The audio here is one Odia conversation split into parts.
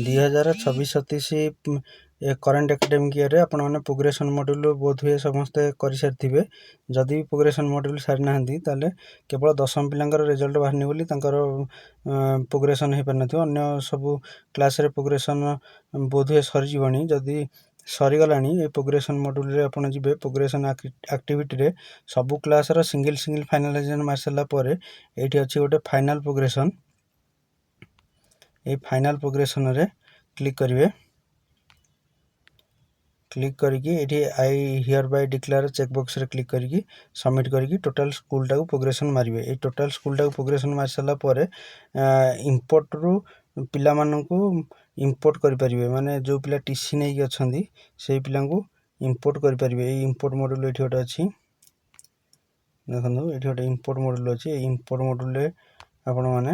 2026-27 current academic ଇୟର୍ରେ ଆପଣମାନେ ପ୍ରୋଗ୍ରେସନ୍ ମଡ୍ୟୁଲ୍ ବୋଧହୁଏ ସମସ୍ତେ କରିସାରିଥିବେ। ଯଦି ବି ପ୍ରୋଗ୍ରେସନ୍ ମଡ୍ୟୁଲ୍ ସାରିନାହାନ୍ତି, ତାହେଲେ କେବଳ ଦଶମ ପିଲାଙ୍କର ରେଜଲ୍ଟ ବାହାରିନି ବୋଲି ତାଙ୍କର ପ୍ରୋଗ୍ରେସନ୍ ହେଇପାରିନଥିବ। ଅନ୍ୟ ସବୁ କ୍ଲାସ୍ରେ ପ୍ରୋଗ୍ରେସନ୍ ବୋଧହୁଏ ସରିଯିବଣି। ଯଦି ସରିଗଲାଣି, ଏ ପ୍ରୋଗ୍ରେସନ୍ ମଡ୍ୟୁଲ୍ରେ ଆପଣ ଯିବେ। ପ୍ରୋଗ୍ରେସନ୍ ଆକ୍ଟିଭିଟିରେ ସବୁ କ୍ଲାସ୍ର ସିଙ୍ଗଲ୍ ସିଙ୍ଗଲ୍ ଫାଇନାଲାଇଜେସନ୍ ମାରି ସାରିଲା ପରେ ଏଇଠି ଅଛି ଗୋଟେ ଫାଇନାଲ୍ ପ୍ରୋଗ୍ରେସନ୍। ଏଇ ଫାଇନାଲ୍ ପ୍ରୋଗ୍ରେସନ୍ରେ କ୍ଲିକ୍ କରିବେ। କ୍ଲିକ୍ କରିକି ଏଇଠି "I hereby declare" check ବକ୍ସରେ କ୍ଲିକ୍ କରିକି ସବମିଟ୍ କରିକି ଟୋଟାଲ୍ ସ୍କୁଲଟାକୁ ପ୍ରୋଗ୍ରେସନ୍ ମାରିବେ। ଏଇ ଟୋଟାଲ୍ ସ୍କୁଲଟାକୁ ପ୍ରୋଗ୍ରେସନ୍ ମାରି ସାରିଲା ପରେ ଇମ୍ପୋର୍ଟରୁ ପିଲାମାନଙ୍କୁ ଇମ୍ପୋର୍ଟ କରିପାରିବେ। ମାନେ ଯେଉଁ ପିଲା ଟିସି ନେଇକି ଅଛନ୍ତି, ସେଇ ପିଲାଙ୍କୁ ଇମ୍ପୋର୍ଟ କରିପାରିବେ। ଏଇ ଇମ୍ପୋର୍ଟ ମଡ୍ୟୁଲ୍ ଏଇଠି ଗୋଟେ ଅଛି। ଦେଖନ୍ତୁ, ଏଇଠି ଗୋଟେ ଇମ୍ପୋର୍ଟ ମଡ୍ୟୁଲ୍ ଅଛି। ଏଇ ଇମ୍ପୋର୍ଟ ମଡ୍ୟୁଲ୍ରେ ଆପଣମାନେ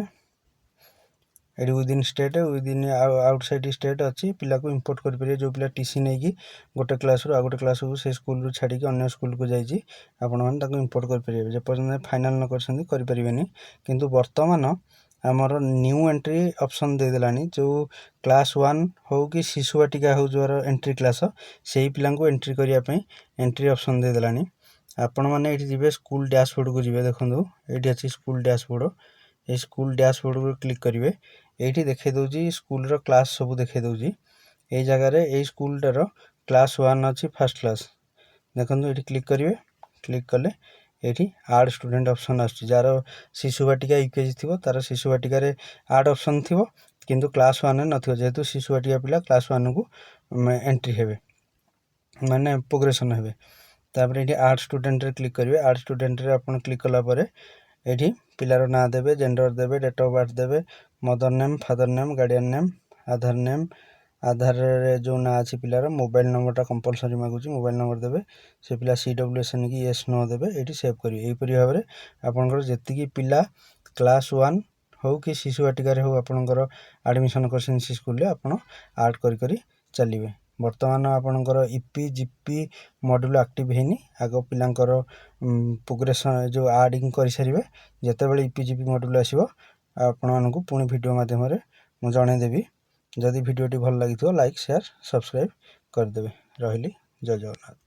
ଏଠି within state, within outside state ଅଛି। ପିଲାକୁ ଇମ୍ପୋର୍ଟ କରିପାରିବେ। ଯେଉଁ ପିଲା ଟିସି ନେଇକି ଗୋଟେ କ୍ଲାସ୍ରୁ ଆଉ ଗୋଟେ କ୍ଲାସ୍କୁ, ସେ ସ୍କୁଲରୁ ଛାଡ଼ିକି ଅନ୍ୟ ସ୍କୁଲକୁ ଯାଇଛି, ଆପଣମାନେ ତାକୁ ଇମ୍ପୋର୍ଟ କରିପାରିବେ। ଯେପର୍ଯ୍ୟନ୍ତ ଫାଇନାଲ୍ ନ କରିଛନ୍ତି, କରିପାରିବେନି। କିନ୍ତୁ ବର୍ତ୍ତମାନ ଆମର ନ୍ୟୁ ଏଣ୍ଟ୍ରି ଅପସନ୍ ଦେଇଦେଲାଣି। ଯେଉଁ କ୍ଲାସ୍ ୱାନ୍ ହଉ କି ଶିଶୁ ବାଟିକା ହଉ, ଯେଉଁର ଏଣ୍ଟ୍ରି କ୍ଲାସ୍, ସେଇ ପିଲାଙ୍କୁ ଏଣ୍ଟ୍ରି କରିବା ପାଇଁ ଏଣ୍ଟ୍ରି ଅପସନ୍ ଦେଇଦେଲାଣି। ଆପଣମାନେ ଏଇଠି ଯିବେ, ସ୍କୁଲ ଡ୍ୟାସବୋର୍ଡ଼କୁ ଯିବେ। ଦେଖନ୍ତୁ, ଏଇଠି ଅଛି ସ୍କୁଲ ଡ୍ୟାସବୋର୍ଡ଼। ଏଇ ସ୍କୁଲ ଡ୍ୟାସବୋର୍ଡ଼କୁ କ୍ଲିକ୍ କରିବେ। ଏଇଠି ଦେଖାଇ ଦେଉଛି, ସ୍କୁଲର କ୍ଲାସ୍ ସବୁ ଦେଖାଇ ଦେଉଛି। ଏଇ ଜାଗାରେ ଏଇ ସ୍କୁଲଟାର କ୍ଲାସ୍ ୱାନ୍ ଅଛି, ଫାର୍ଷ୍ଟ କ୍ଲାସ୍। ଦେଖନ୍ତୁ, ଏଇଠି କ୍ଲିକ୍ କରିବେ। କ୍ଲିକ୍ କଲେ ଏଇଠି ଆଡ଼୍ ଷ୍ଟୁଡେଣ୍ଟ ଅପସନ୍ ଆସୁଛି। ଯାହାର ଶିଶୁ ବାଟିକା, ୟୁକେଜି ଥିବ, ତାର ଶିଶୁ ବାଟିକାରେ ଆଡ଼୍ ଅପସନ୍ ଥିବ, କିନ୍ତୁ କ୍ଲାସ୍ ୱାନ୍ରେ ନଥିବ। ଯେହେତୁ ଶିଶୁ ବାଟିକା ପିଲା କ୍ଲାସ୍ ୱାନ୍କୁ ଏଣ୍ଟ୍ରି ହେବେ, ମାନେ ପ୍ରୋଗ୍ରେସନ୍ ହେବେ। ତାପରେ ଏଇଠି ଆଡ଼୍ ଷ୍ଟୁଡେଣ୍ଟରେ କ୍ଲିକ୍ କରିବେ। ଆଡ଼୍ ଷ୍ଟୁଡେଣ୍ଟରେ ଆପଣ କ୍ଲିକ୍ କଲା ପରେ ଏଇଠି ପିଲାର ନାଁ ଦେବେ, ଜେଣ୍ଡର ଦେବେ, ଡେଟ୍ ଅଫ୍ ବାର୍ଥ ଦେବେ, mother name, father name, guardian name, ଆଧାର ନେମ୍, ଆଧାରରେ ଯେଉଁ ନାଁ ଅଛି ପିଲାର, ମୋବାଇଲ୍ ନମ୍ବରଟା କମ୍ପଲସରି ମାଗୁଛି, ମୋବାଇଲ୍ ନମ୍ବର ଦେବେ। ସେ ପିଲା ସିଡବ୍ଲ୍ୟୁଏସ୍ କି ୟେସ୍, ନୋ ଦେବେ। ଏଇଠି ସେଭ୍ କରିବେ। ଏହିପରି ଭାବରେ ଆପଣଙ୍କର ଯେତିକି ପିଲା କ୍ଲାସ୍ ୱାନ୍ ହଉ କି ଶିଶୁ ବାଟିକାରେ ହଉ, ଆପଣଙ୍କର ଆଡ଼ମିସନ୍ କରିଛନ୍ତି ସେ ସ୍କୁଲରେ, ଆପଣ ଆଡ଼୍ କରି କରି ଚାଲିବେ। ବର୍ତ୍ତମାନ ଆପଣଙ୍କର ଇପି ଜିପି ମଡ୍ୟୁଲ୍ ଆକ୍ଟିଭ୍ ହେଇନି। ଆଗ ପିଲାଙ୍କର ପ୍ରୋଗ୍ରେସନ୍ ଯେଉଁ ଆଡ଼ିଂ କରିସାରିବେ। ଯେତେବେଳେ ଇପି ଜିପି ମଡ୍ୟୁଲ୍ ଆସିବ, ଆପଣମାନଙ୍କୁ ପୁଣି ଭିଡ଼ିଓ ମାଧ୍ୟମରେ ମୁଁ ଜଣାଇଦେବି। ଯଦି ଭିଡ଼ିଓଟି ଭଲ ଲାଗିଥିବ, ଲାଇକ୍, ସେୟାର, ସବସ୍କ୍ରାଇବ୍ କରିଦେବେ। ରହିଲି, ଜୟ ଜଗନ୍ନାଥ।